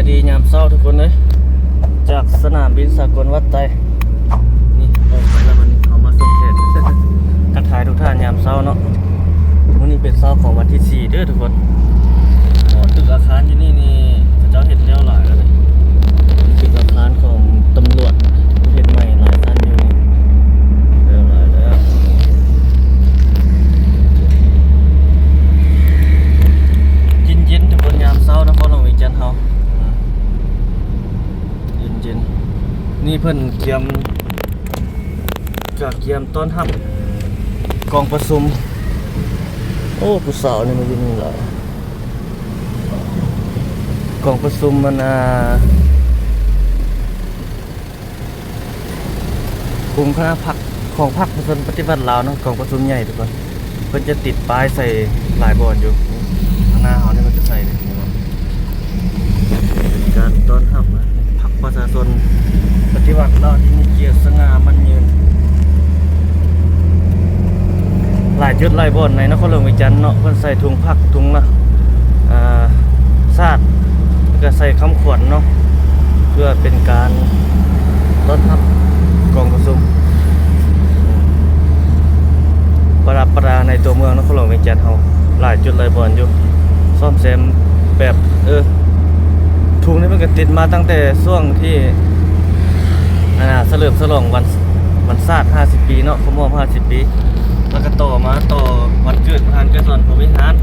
ດີຍາມເຊົ້າທຸກຄົນເອີຍ ຈາກສະໜາມບິນສາກົນວັດໄຕ ນີ້ອອກໄປແລ້ວ ບັດນີ້ເຮົາມາສົ່ງແຂກ ທັກທາຍທຸກທ່ານຍາມເຊົ້າເນາະ. ມື້ນີ້ເປັນເຊົ້າຂອງວັນທີສີ່ເດີທຸກຄົນ. ອໍ ຕຶກອາຄານຢູ່ນີ້ນີ້ ເຂົາເຈົ້າເຮັດແລ້ວຫຼາຍແລ້ວເດ້. ເປັນອາຄານຂອງຕຳຫຼວດ ເຮັດໃໝ່ຫຼາຍຊັ້ນຢູ່ນີ້ ເລີ່ມຫຼາຍແລ້ວ. ເຢັນໆ ທຸກຄົນ ຍາມເຊົ້ານະຄອນຫຼວງວຽງຈັນເຮົາ ເຢັນໆ. ນີ້ເພິ່ນກຽມ ກະກຽມຕ້ອນຮັບກອງປະຊຸມ. ໂອ້ ຜູ້ສາວນີ້ມາຢູ່ນີ້ຫຼາຍ. ກອງປະຊຸມມັນ ອ່າ ກຸ່ມຄະນະພັກຂອງພັກປະຊາຊົນປະຕິວັດລາວເນາະ, ກອງປະຊຸມໃຫຍ່ທຸກຄົນ. ເພິ່ນຈະຕິດປ້າຍໃສ່ຫຼາຍບ່ອນຢູ່. ທາງໜ້າເຮົານີ້ເພິ່ນຈະໃສ່ເດ້ ເຫັນບໍ່? ເປັນການຕ້ອນຮັບພັກປະຊາຊົນປະຕິວັດລາວທີ່ມີກຽດສະຫງ່າໝັ້ນຍືນ. ຫຼາຍຈຸດຫຼາຍບ່ອນໃນນະຄອນຫຼວງວຽງຈັນເນາະ ເພິ່ນໃສ່ທຸງພັກ ທຸງ ເອີ ຊາດ ແລ້ວກະໃສ່ຄຳຂວັນເນາະ ເພື່ອເປັນການຕ້ອນຮັບກອງປະຊຸມ ປະດັບປະດາໃນຕົວເມືອງນະຄອນຫຼວງວຽງຈັນເຮົາ ຫຼາຍຈຸດຫຼາຍບ່ອນຢູ່. ສ້ອມແຊມແບບ ເອີ ທຸງນີ້ມັນກະຕິດມາຕັ້ງແຕ່ຊ່ວງທີ່ ອັນນ່າ ສະເຫຼີມສະຫຼອງວັນ ວັນຊາດຫ້າສິບປີເນາະ, ຄົບຮອບຫ້າສິບປີ ແລ້ວກະຕໍ່ມາຕໍ່ວັນເກີດປະທານໄກສອນ ພົມວິຫານ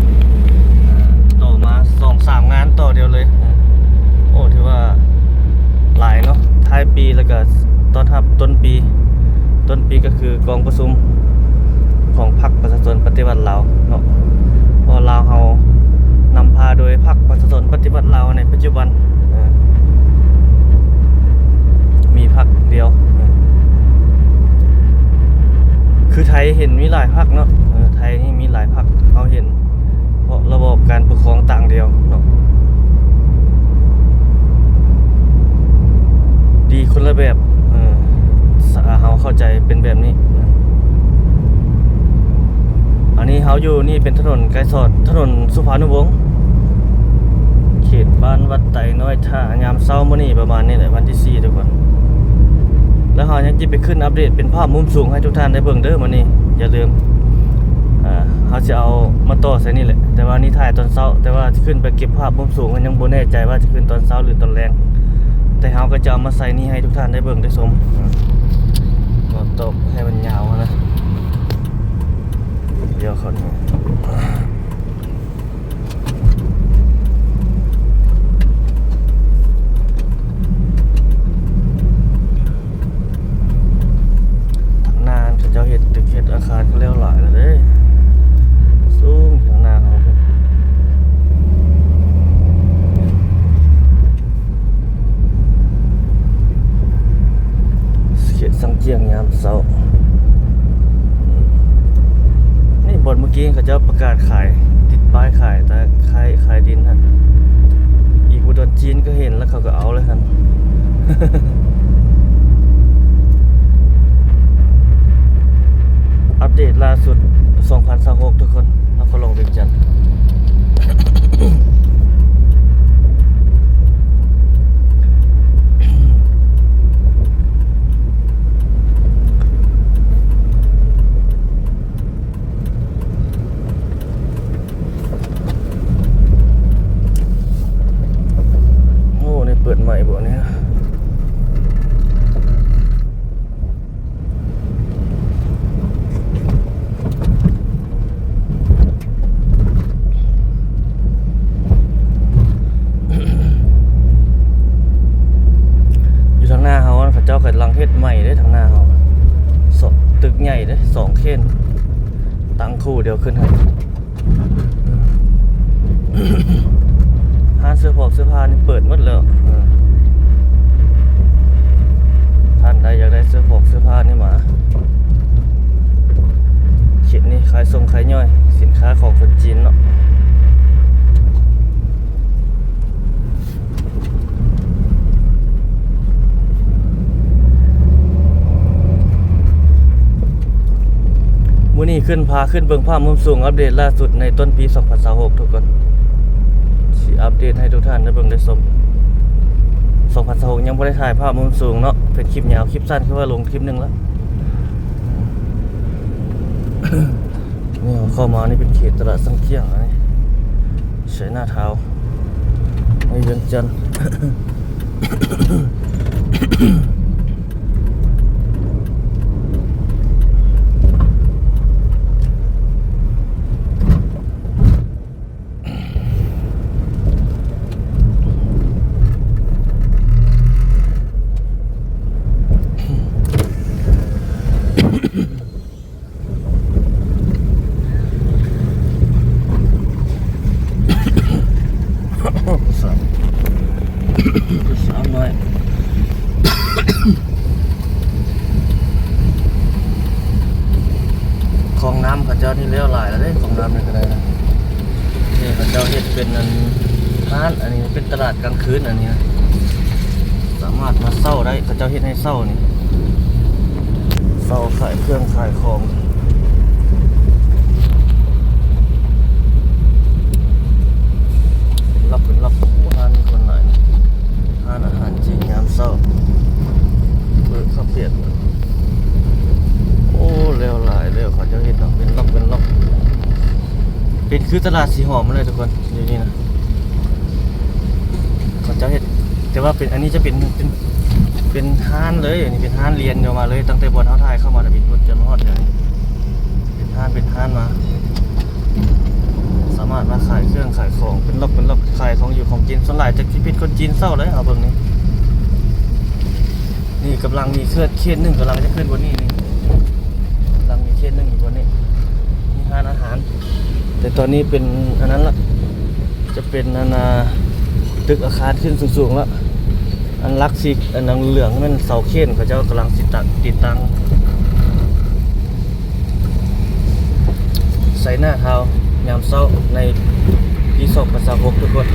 ຕໍ່ມາສອງສາມງານຕໍ່ດຽວເລີຍ. ໂອ້ ຖືວ່າຫຼາຍເນາະ ທ້າຍປີ ແລ້ວກະຕ້ອນຮັບຕົ້ນປີ. ຕົ້ນປີກະຄືກອງປະຊຸມຂອງພັກປະຊາຊົນປະຕິວັດລາວເນາະ, ເພາະລາວເຮົານຳພາໂດຍພັກປະຊາຊົນປະຕິວັດລາວໃນປັດຈຸບັນ ເອີ ມີພັກດຽວ ເອີ ຄືໄທເຫັນມີຫຼາຍພັກເນາະ, ເອີ ໄທນີ້ມີຫຼາຍພັກ ເຮົາເຫັນ ເພາະລະບອບການປົກຄອງຕ່າງດຽວເນາະ ດີຄົນລະແບບ ເອີ ເຮົາເຂົ້າໃຈເປັນແບບນີ້. ອັນນີ້ເຮົາຢູ່ ນີ້ເປັນຖະໜົນໄກສອນ ຖະໜົນສຸພານຸວົງ ເຂດບ້ານວັດໄຕນ້ອຍ. ຖ້າຍາມເຊົ້າມື້ນີ້ປະມານນີ້ແຫຼະ ວັນທີສີ່ທຸກຄົນ. ແລ້ວເຮົາຍັງຈະໄປຂຶ້ນອັບເດດເປັນພາບມຸມສູງໃຫ້ທຸກທ່ານໄດ້ເບິ່ງເດີມື້ນີ້. ຢ່າລືມ ເຮົາຊິເອົາມາຕໍ່ໃສ່ນີ້ແຫຼະ ແຕ່ວ່ານີ້ຖ່າຍຕອນເຊົ້າ ແຕ່ວ່າຊິຂຶ້ນໄປເກັບພາບມຸມສູງ ຍັງບໍ່ແນ່ໃຈວ່າຈະຂຶ້ນຕອນເຊົ້າ ຫຼື ຕອນແລງ ແຕ່ເຮົາກະຈະເອົາມາໃສ່ນີ້ໃຫ້ທຸກທ່ານໄດ້ເບິ່ງໄດ້ຊົມ. ກອນຕົກໃຫ້ມັນຍາວຫັ້ນນະ ດຽວເຂົານີ້ ທາງໜ້າເຂົາເຈົ້າເຮັດຕຶກເຮັດອາຄານກະແລ້ວຫຼາຍແລ້ວເດ້ ສູງທາງໜ້າເຮົາພຸ້ນ. ເຂດສັງຈຽງຍາມເຊົ້າ ນີ້ບ່ອນເມື່ອກີ້ເຂົາເຈົ້າປະກາດຂາຍ ຕິດປ້າຍຂາຍ ແຕ່ຂາຍ ຂາຍດິນຫັ້ນ ອີກບໍ່ດົນຈີນກະເຫັນແລ້ວ ເຂົາກະເອົາແລ້ວຫັ້ນ. ອັບເດດລ່າສຸດ ສອງພັນຊາວຫົກ ທຸກຄົນ ນະຄອນຫຼວງວຽງຈັນ. ໂອ້ ນີ້ເປີດໃໝ່ບໍ່ນີ້? ຢູ່ທາງໜ້າເຮົາ ເຂົາເຈົ້າກຳລັງເຮັດໃໝ່ເດ້ ທາງໜ້າເຮົາ ສອງ ຕຶກໃຫຍ່ເດ້ ສອງເຂນ ຕັ້ງຄູ່ດຽວຂຶ້ນຫັ້ນ. ຮ້ານເສື້ອຜອກເສື້ອຜ້ານີ້ເປີດໝົດແລ້ວ. ເອີ ທ່ານໃດຢາກໄດ້ເສື້ອຜອກເສື້ອຜ້ານີ້ມາ ເຂດນີ້ຂາຍສົ່ງຂາຍຍ່ອຍ ສິນຄ້າຂອງຄົນຈີນເນາະ. ມື້ນີ້ຂຶ້ນ ພາຂຶ້ນເບິ່ງພາບມຸມສູງ ອັບເດດລ່າສຸດໃນຕົ້ນປີສອງພັນຊາວຫົກ ທຸກຄົນ ຊິອັບເດດໃຫ້ທຸກທ່ານໄດ້ເບິ່ງໄດ້ຊົມ. ສອງພັນຊາວຫົກ ຍັງບໍ່ໄດ້ຖ່າຍພາບມຸມສູງເນາະ ເປັນຄລິບຍາວ ຄລິບສັ້ນຄືວ່າລົງຄລິບໜຶ່ງລະ. ນີ້ເຂົ້າມານີ້ເປັນເຂດຕະຫຼາດຊັງຈຽງ ອັນນີ້ ໄຊນາທາວ ໃນວຽງຈັນ. ສາມ ສາມຮ້ອຍ ຄອງນ້ຳເຂົາເຈົ້ານີ້ແລ້ວຫຼາຍແລ້ວເດ້ ຄອງນ້ຳນີ້ກໍໄດ້ນະ. ນີ້ເຂົາເຈົ້າເຮັດເປັນອັນຮ້ານ ອັນນີ້ເປັນຕະຫຼາດກາງຄືນ ອັນນີ້ນະ ສາມາດມາເຊົ່າໄດ້ ເຂົາເຈົ້າເຮັດໃຫ້ເຊົ່ານີ້ ເຊົ່າຂາຍເຄື່ອງຂາຍຂອງ ເປັນລັອກເປັນລັອກ. ໂອ້ ຮ້ານນີ້ຄົນຫຼາຍນະ ຮ້ານອາຫານຈີນຍາມເຊົ້າ ເປີດເຂົ້າປຽກ. ໂອ້ ແລ້ວຫຼາຍແລ້ວ ເຂົາເຈົ້າເຮັດເນາະ ເປັນລັອກເປັນລັອກ ເປັນຄືຕະຫຼາດສີຫອມຫັ້ນແຫຼະທຸກຄົນ ຢູ່ນີ້ນະ ເຂົາເຈົ້າເຮັດ ແຕ່ວ່າເປັນ ອັນນີ້ຈະເປັນ ເປັນ ເປັນຮ້ານເລີຍ ອັນນີ້ເປັນຮ້ານລຽນຍາວມາເລີຍ ຕັ້ງແຕ່ບ່ອນເຮົາຖ່າຍເຂົ້າມານະ ເປັນ ຈົນມາຮອດແຖວນີ້ ເປັນຮ້ານ ເປັນຮ້ານມາ ສາມາດມາຂາຍເຄື່ອງຂາຍຂອງເປັນລັອກເປັນລັອກ ຂາຍຂອງຢູ່ຂອງກິນ ສ່ວນຫຼາຍຈະເປັນຄົນຈີນເຊົ່າເລີຍ. ເຮົາເບິ່ງນີ້ ນີ້ກຳລັງມີເຂດ ເຂດໜຶ່ງກຳລັງຈະຂຶ້ນບ່ອນນີ້ນີ້ ກຳລັງມີເຂດໜຶ່ງຢູ່ບ່ອນນີ້ ມີຮ້ານອາຫານ ແຕ່ຕອນນີ້ເປັນອັນນັ້ນລະ ຈະເປັນອັນນ່າ ຕຶກອາຄານຂຶ້ນສູງໆລະ ອັນຫຼັກສີອັນເຫຼືອງແມ່ນເສົາເຂນ ເຂົາເຈົ້າກຳລັງຊິຕະ ຕິດຕັ້ງ. ໄຊນາທາວ ຍາມເຊົ້າໃນປີສອງພັນຊາວຫົກ ທຸກຄົນ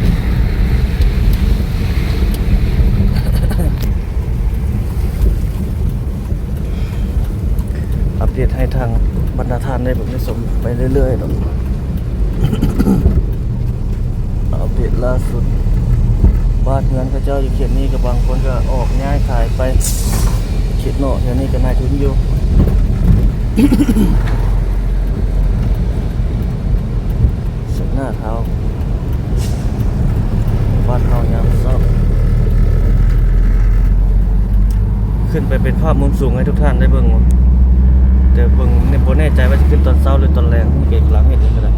ອັບເດດໃຫ້ທາງບັນດາທ່ານໄດ້ເບິ່ງໄດ້ຊົມໄປເລື້ອຍໆເນາະ. ອັບເດດລ່າສຸດ ບ້ານເຮືອນເຂົາເຈົ້າຢູ່ເຂດນີ້ກໍບາງຄົນກໍອອກຍ້າຍຂາຍໄປເຂດນອກ ແຖວນີ້ກໍນາຍທຶນຢູ່. ໄຊນາທາວ ບ້ານເຮົາຍາມເຊົ້າ ຂຶ້ນໄປເປັນພາບມຸມສູງໃຫ້ທຸກທ່ານໄດ້ເບິ່ງ ແຕ່ເບິ່ງ ບໍ່ແນ່ໃຈວ່າຈະຂຶ້ນຕອນເຊົ້າ ຫຼື ຕອນແລງ ນີ້ກໍກຳລັງເຮັດນີ້ກໍໄດ້.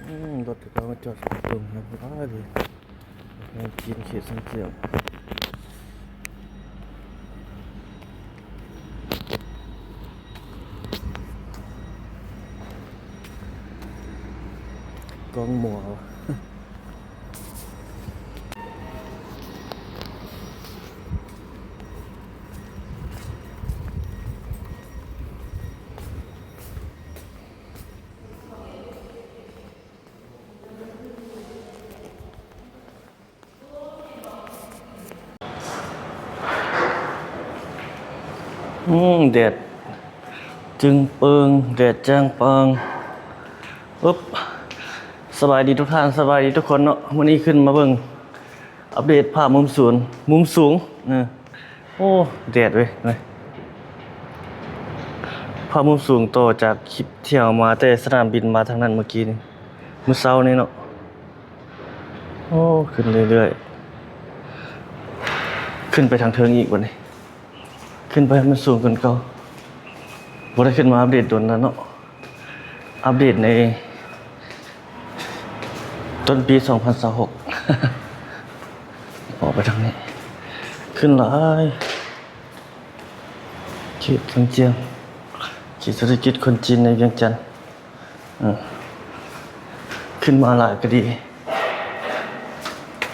ອືມ ລົດກໍມາຈອດຕົງຫັ້ນ ຫຼາຍເລີຍ ແມ່ນຈີນເຂດຊັງຈຽງ ກອງໝໍ. ອືມ ແດດຈຶ່ງເປິງ ແດດແຈ້ງປ່າງ. ອຶບ ສະບາຍດີທຸກທ່ານ ສະບາຍດີທຸກຄົນເນາະ. ມື້ນີ້ຂຶ້ນມາເບິ່ງອັບເດດພາບມຸມສູນ ມຸມສູງ ເອີ ໂອ້ ແດດເວີຍ ພາບມຸມສູງຕໍ່ຈາກຄລິບທີ່ເຮົາມາແຕ່ສະໜາມບິນມາທາງນັ້ນເມື່ອກີ້ນີ້ ມື້ເຊົ້ານີ້ເນາະ. ໂອ້ ຂຶ້ນເລື້ອຍໆ ຂຶ້ນໄປທາງເທິງອີກບັດນີ້ ຂຶ້ນໄປໃຫ້ມັນສູງຂຶ້ນເກົ່າ. ບໍ່ໄດ້ຂຶ້ນມາອັບເດດດົນແລ້ວເນາະ ອັບເດດໃນຕົ້ນປີສອງພັນຊາວຫົກ. ອອກໄປທາງນີ້ ຂຶ້ນຫຼາຍ ເຂດເຊີງຈຽງ ເຂດເສດຖະກິດຄົນຈີນໃນວຽງຈັນ. ເອີ ຂຶ້ນມາຫຼາຍກໍດີ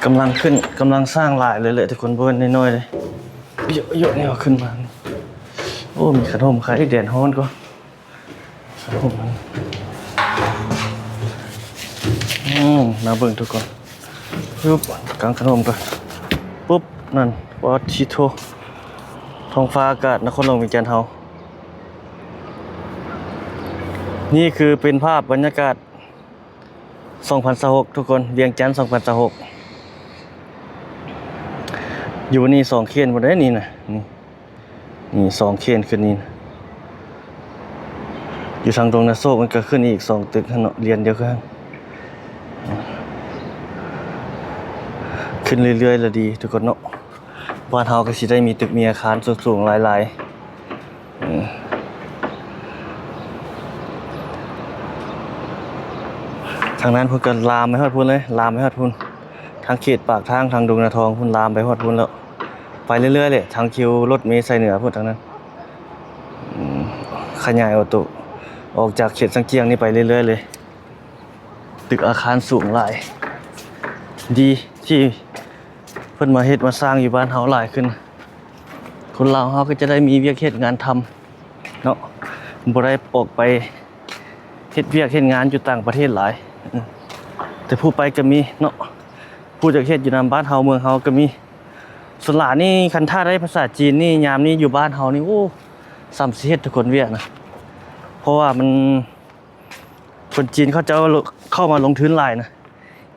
ກຳລັງຂຶ້ນ ກຳລັງສ້າງຫຼາຍເລີຍແຫຼະທຸກຄົນ ບໍ່ແມ່ນນ້ອຍໆເດ້ ເຍາະໆ ແນວຂຶ້ນມາ. ໂອ້ ມີຂະໜົມຂາຍ ແດດຮ້ອນກໍ ອືມ ມາເບິ່ງທຸກຄົນ ປຶບ ກາງຂະໜົມກໍ ປຸບ ນັ້ນ ປາທິໂທ. ທ້ອງຟ້າອາກາດນະຄອນຫຼວງວຽງຈັນເຮົາ. ນີ້ຄືເປັນພາບບັນຍາກາດສອງພັນຊາວຫົກ ທຸກຄົນ, ວຽງຈັນສອງພັນຊາວຫົກ. ຢູ່ນີ້ສອງເຂດພຸ້ນເດ້ນີ້ນະ, ນີ້ ນີ້ສອງເຂດຂຶ້ນນີ້ນະ. ຢູ່ທາງດົງນາໂຊກມັນກໍຂຶ້ນອີກສອງຕຶກຫັ້ນເນາະ, ລຽນດຽວກັນ. ຂຶ້ນເລື້ອຍໆລະດີ ທຸກຄົນເນາະ. ບ້ານເຮົາກໍຊິໄດ້ມີຕຶກມີອາຄານສູງໆຫຼາຍໆ. ເອີ ທາງນັ້ນເພິ່ນກໍລາມໄປຮອດພຸ້ນເລີຍ, ລາມໄປຮອດພຸ້ນ, ທາງເຂດປາກທາງ ທາງດົງນາທອງພຸ້ນ, ລາມໄປຮອດພຸ້ນແລ້ວ. ໄປເລື້ອຍໆແຫຼະ, ທາງຄິວລົດເມໄຊເໜືອພຸ້ນທາງນັ້ນ. ອືມ ຂະຫຍາຍອອກໂຕ ອອກຈາກເຂດຊາງຈຽງນີ້ໄປເລື້ອຍໆເລີຍ. ຕຶກອາຄານສູງຫຼາຍ, ດີທີ່ເພິ່ນມາເຮັດມາສ້າງຢູ່ບ້ານເຮົາຫຼາຍຂຶ້ນ. ຄົນລາວເຮົາກໍຈະໄດ້ມີວຽກເຮັດງານທຳເນາະ, ບໍ່ໄດ້ອອກໄປເຮັດວຽກເຮັດງານຢູ່ຕ່າງປະເທດຫຼາຍ. ເອີ ແຕ່ຜູ້ໄປກໍມີເນາະ, ຜູ້ຢາກເຮັດຢູ່ນຳບ້ານເຮົາເມືອງເຮົາກໍມີ. ສ່ວນຫຼາຍນີ້ ຄັນຖ້າໄດ້ພາສາຈີນນີ້ ຍາມນີ້ຢູ່ບ້ານເຮົານີ້ ໂອ້ ສ່ຳຊິເຮັດທຸກຄົນວຽກນະ, ເພາະວ່າມັນ ຄົນຈີນເຂົາເຈົ້າເຂົ້າມາລົງທຶນຫຼາຍນະ.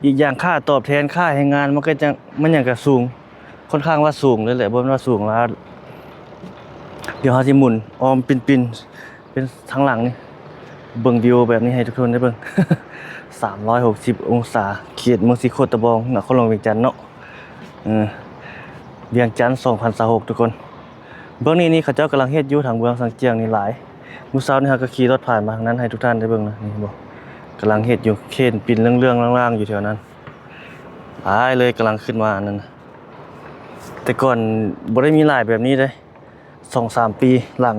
ອີກຢ່າງຄ່າຕອບແທນ ຄ່າແຮງງານ ມັນກໍຈະ ມັນຫຍັງກໍສູງ, ຄ່ອນຂ້າງວ່າສູງເລີຍແຫຼະ, ບໍ່ແມ່ນວ່າສູງຫຼາຍ. ດຽວເຮົາຊິໝູນອ້ອມປິ່ນໆ ເປັນທາງຫຼັງນີ້, ເບິ່ງວິວແບບນີ້ໃຫ້ທຸກຄົນໄດ້ເບິ່ງ ສາມຮ້ອຍຫົກສິບອົງສາ, ເຂດເມືອງສີໂຄດຕະບອງ ນະຄອນຫຼວງວຽງຈັນເນາະ. ເອີ ວຽງຈັນສອງພັນຊາວຫົກ ທຸກຄົນ. ເບື້ອງນີ້ນີ້ເຂົາເຈົ້າກຳລັງເຮັດຢູ່ ທາງເມືອງຊາງຈຽງນີ້ຫຼາຍ. ມື້ເຊົ້ານີ້ເຮົາກໍຂີ່ລົດຜ່ານມາທາງນັ້ນໃຫ້ທຸກທ່ານໄດ້ເບິ່ງນະ, ນີ້ເຫັນບໍ່? ກຳລັງເຮັດຢູ່, ເຂນປິ່ນເຫຼືອງໆລ່າງໆຢູ່ແຖວນັ້ນ. ຫຼາຍເລີຍ, ກຳລັງຂຶ້ນມາອັນນັ້ນນະ. ແຕ່ກ່ອນບໍ່ໄດ້ມີຫຼາຍແບບນີ້ເດ້, ສອງສາມປີຫຼັງ.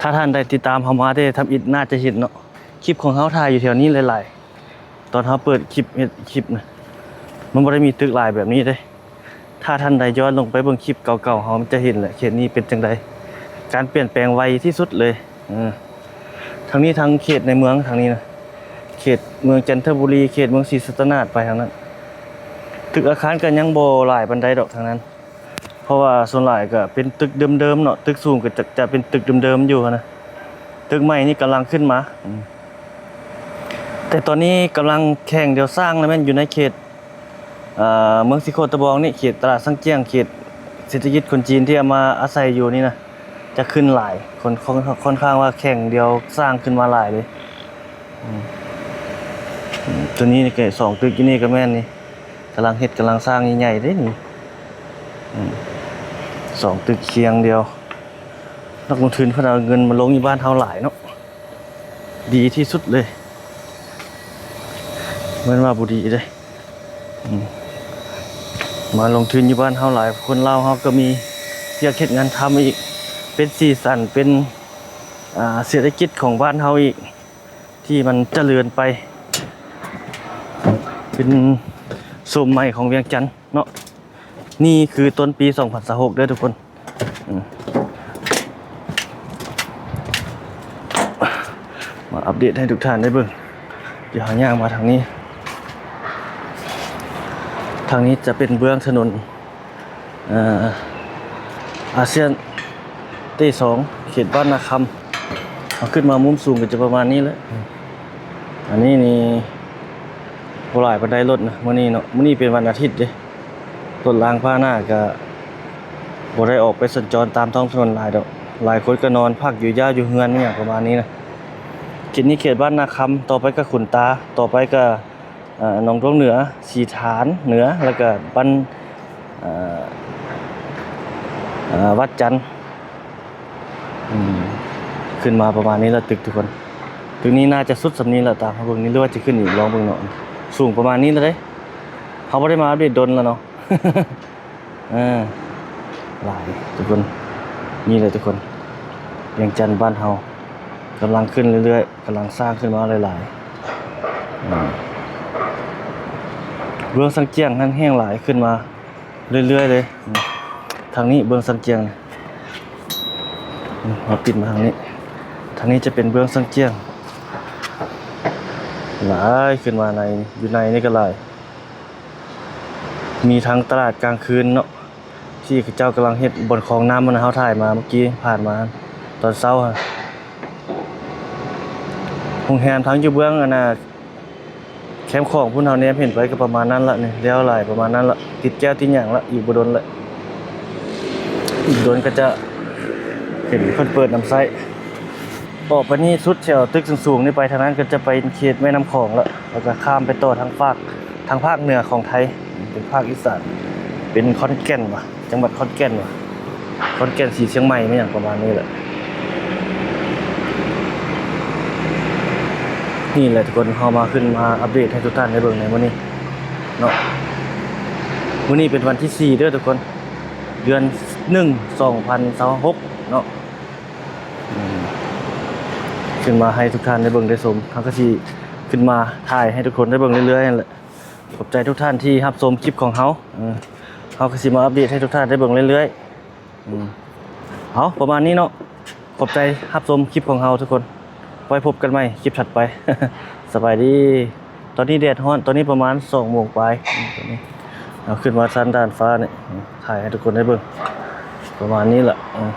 ຖ້າທ່ານໄດ້ຕິດຕາມເຮົາມາແຕ່ທຳອິດ ໜ້າຈະເຫັນເນາະ, ຄລິບຂອງເຮົາຖ່າຍຢູ່ແຖວນີ້ຫຼາຍໆ. ຕອນເຮົາເປີດຄລິບ ເຮັດຄລິບນະ ມັນບໍ່ໄດ້ມີຕຶກຫຼາຍແບບນີ້ເດ້. ຖ້າທ່ານໃດຍ້ອນລົງໄປເບິ່ງຄລິບເກົ່າໆເຮົາ ມັນຈະເຫັນແຫຼະ ເຂດນີ້ເປັນຈັ່ງໃດ, ການປ່ຽນແປງໄວທີ່ສຸດເລີຍ. ເອີ ທາງນີ້ທາງເຂດໃນເມືອງ ທາງນີ້ນະ, ເຂດເມືອງຈັນທະບູລີ, ເຂດເມືອງສີສັດຕະນາດ ໄປທາງນັ້ນ. ຕຶກອາຄານກໍຍັງບໍ່ຫຼາຍປານໃດດອກທາງນັ້ນ. ເພາະວ່າສ່ວນຫຼາຍກໍເປັນຕຶກເດີມໆເນາະ, ຕຶກສູງກໍຈະ ຈະເປັນຕຶກເດີມໆຢູ່ຫັ້ນນະ, ຕຶກໃໝ່ນີ້ກຳລັງຂຶ້ນມາ. ອືມ ແຕ່ຕອນນີ້ກຳລັງແຂ່ງດຽວສ້າງນະ ແມ່ນຢູ່ໃນເຂດ ເອີ ເມືອງສີໂຄດຕະບອງນີ້, ເຂດຕະຫຼາດຊາງຈຽງ, ເຂດເສດຖະກິດຄົນຈີນທີ່ເອົາມາອາໄສຢູ່ນີ້ນະ ຈະຂຶ້ນຫຼາຍ, ຄ່ອນ ຄ່ອນ ຄ່ອນຂ້າງວ່າແຂ່ງດຽວສ້າງຂຶ້ນມາຫຼາຍເລີຍ. ອືມ ອືມ ຕົວນີ້ກໍສອງຕຶກຢູ່ນີ້ກໍແມ່ນນີ້ ກຳລັງເຮັດ ກຳລັງສ້າງໃຫຍ່ໆເດ້ນີ້. ອືມ ສອງຕຶກຄຽງດຽວ, ນັກລົງທຶນເພິ່ນເອົາເງິນມາລົງຢູ່ບ້ານເຮົາຫຼາຍເນາະ, ດີທີ່ສຸດເລີຍ, ແມ່ນວ່າບໍ່ດີເດ້. ອືມ ມາລົງທຶນຢູ່ບ້ານເຮົາຫຼາຍ, ຄົນລາວເຮົາກໍມີວຽກເຮັດງານທຳອີກ, ເປັນສີສັນ ເປັນ ອ່າ ເສດຖະກິດຂອງບ້ານເຮົາອີກ ທີ່ມັນຈະເລີນໄປ ເປັນໂສມໃໝ່ຂອງວຽງຈັນເນາະ. ນີ້ຄືຕົ້ນປີສອງພັນຊາວຫົກເດີທຸກຄົນ. ອືມ ມາອັບເດດໃຫ້ທຸກທ່ານໄດ້ເບິ່ງ. ດຽວເຮົາຍ່າງມາທາງນີ້, ທາງນີ້ຈະເປັນເບື້ອງຖະໜົນ ເອີ ອາຊຽນເຕສອງ ເຂດບ້ານນາຄຳ. ເຮົາຂຶ້ນມາມຸມສູງກໍຈະປະມານນີ້ແຫຼະ. ອັນນີ້ນີ້ບໍ່ຫຼາຍປານໃດລົດນະ ມື້ນີ້ເນາະ, ມື້ນີ້ເປັນວັນອາທິດເດ້, ລົດລາງພາຫະນະກໍບໍ່ໄດ້ອອກໄປສັນຈອນຕາມທ້ອງຖະໜົນຫຼາຍດອກ, ຫຼາຍຄົນກໍນອນພັກຢູ່ ຢາວຢູ່ເຮືອນ ອີຫຍັງປະມານນີ້ນະ. ເຂດນີ້ເຂດບ້ານນາຄຳ, ຕໍ່ໄປກໍຂຸນຕາ, ຕໍ່ໄປກໍ ເອີ ໜອງດວງເໜືອ, ສີຖານເໜືອ ແລ້ວກໍບ້ານ ເອີ ວັດຈັນ. ອືມ ຂຶ້ນມາປະມານນີ້ລະຕຶກທຸກຄົນ, ຕຶກນີ້ໜ້າຈະສຸດສ່ຳນີ້ລະ, ຕາມເຮົາເບິ່ງນີ້ ຫຼືວ່າຈະຂຶ້ນອີກ ລອງເບິ່ງເນາະ. ສູງປະມານນີ້ລະເດ້, ເຮົາບໍ່ໄດ້ມາອັບເດດດົນລະເນາະ. ເອີ ຫຼາຍທຸກຄົນ, ນີ້ແຫຼະທຸກຄົນ ວຽງຈັນບ້ານເຮົາກຳລັງຂຶ້ນເລື້ອຍໆ, ກຳລັງສ້າງຂຶ້ນມາຫຼາຍໆ. ອືມ ເມືອງຊາງຈຽງຫັ້ນແຮ່ງຫຼາຍຂຶ້ນມາເລື້ອຍໆເລີຍ. ອືມ ທາງນີ້ເມືອງຊາງຈຽງ, ອືມ ເຮົາປິດມາທາງນີ້, ທາງນີ້ຈະເປັນເມືອງຊາງຈຽງ, ຫຼາຍຂຶ້ນມາໃນ ຢູ່ໃນນີ້ກໍຫຼາຍ. ມີທັງຕະຫຼາດກາງຄືນເນາະ, ທີ່ເຂົາເຈົ້າກຳລັງເຮັດບ່ອນຂອງນ້ຳ ອັນເຮົາຖ່າຍມາເມື່ອກີ້ ຜ່ານມາຕອນເຊົ້າຫັ້ນ. ໂຮງແຮມທາງຢູ່ເບື້ອງອັນນ່າ ແຄມຂອງພຸ້ນ ເຮົາແນມເຫັນໄປກໍປະມານນັ້ນລະນີ້ ແລ້ວຫຼາຍປະມານນັ້ນລະ ຕິດແກ້ວຕິດຫຍັງລະ ອີກບໍ່ດົນລະ ອີກບໍ່ດົນກໍຈະເຫັນເພິ່ນເປີດນຳໃຊ້. ອອກໄປນີ້ສຸດແຖວຕຶກສູງໆນີ້ ໄປທາງນັ້ນກໍຈະໄປເຂດແມ່ນ້ຳຂອງລະ ແລ້ວກໍຂ້າມໄປຕໍ່ທາງຟາກ ທາງພາກເໜືອຂອງໄທ ເປັນພາກອີສານ ເປັນຂອນແກ່ນຫວາ ຈັງຫວັດຂອນແກ່ນຫວາ ຂອນແກ່ນ ສີຊຽງໃໝ່ ແມ່ນຫຍັງປະມານນີ້ແຫຼະ. ນີ້ແຫຼະທຸກຄົນ ເຮົາມາຂຶ້ນມາອັບເດດໃຫ້ທຸກທ່ານໄດ້ເບິ່ງໃນມື້ນີ້ເນາະ. ມື້ນີ້ເປັນວັນທີສີ່ເດີທຸກຄົນ ເດືອນໜຶ່ງ ສອງພັນຊາວຫົກເນາະ. ອືມ ຂຶ້ນມາໃຫ້ທຸກທ່ານໄດ້ເບິ່ງໄດ້ຊົມ ເຮົາກໍຊິຂຶ້ນມາຖ່າຍໃຫ້ທຸກຄົນໄດ້ເບິ່ງເລື້ອຍໆຫັ້ນແຫຼະ. ຂອບໃຈທຸກທ່ານທີ່ຮັບຊົມຄລິບຂອງເຮົາ ເອີ ເຮົາກໍຊິມາອັບເດດໃຫ້ທຸກທ່ານໄດ້ເບິ່ງເລື້ອຍໆ. ອືມ ເອົາ ປະມານນີ້ເນາະ ຂອບໃຈຮັບຊົມຄລິບຂອງເຮົາທຸກຄົນ ໄວ້ພົບກັນໃໝ່ຄລິບຖັດໄປ. ສະບາຍດີ. ຕອນນີ້ແດດຮ້ອນ ຕອນນີ້ປະມານສອງໂມງປາຍ ອືມ ຕອນນີ້ເຮົາຂຶ້ນມາຊັ້ນດ່ານຟ້ານີ້ ອືມ ຖ່າຍໃຫ້ທຸກຄົນໄດ້ເບິ່ງ ປະມານນີ້ລະ ອືມ.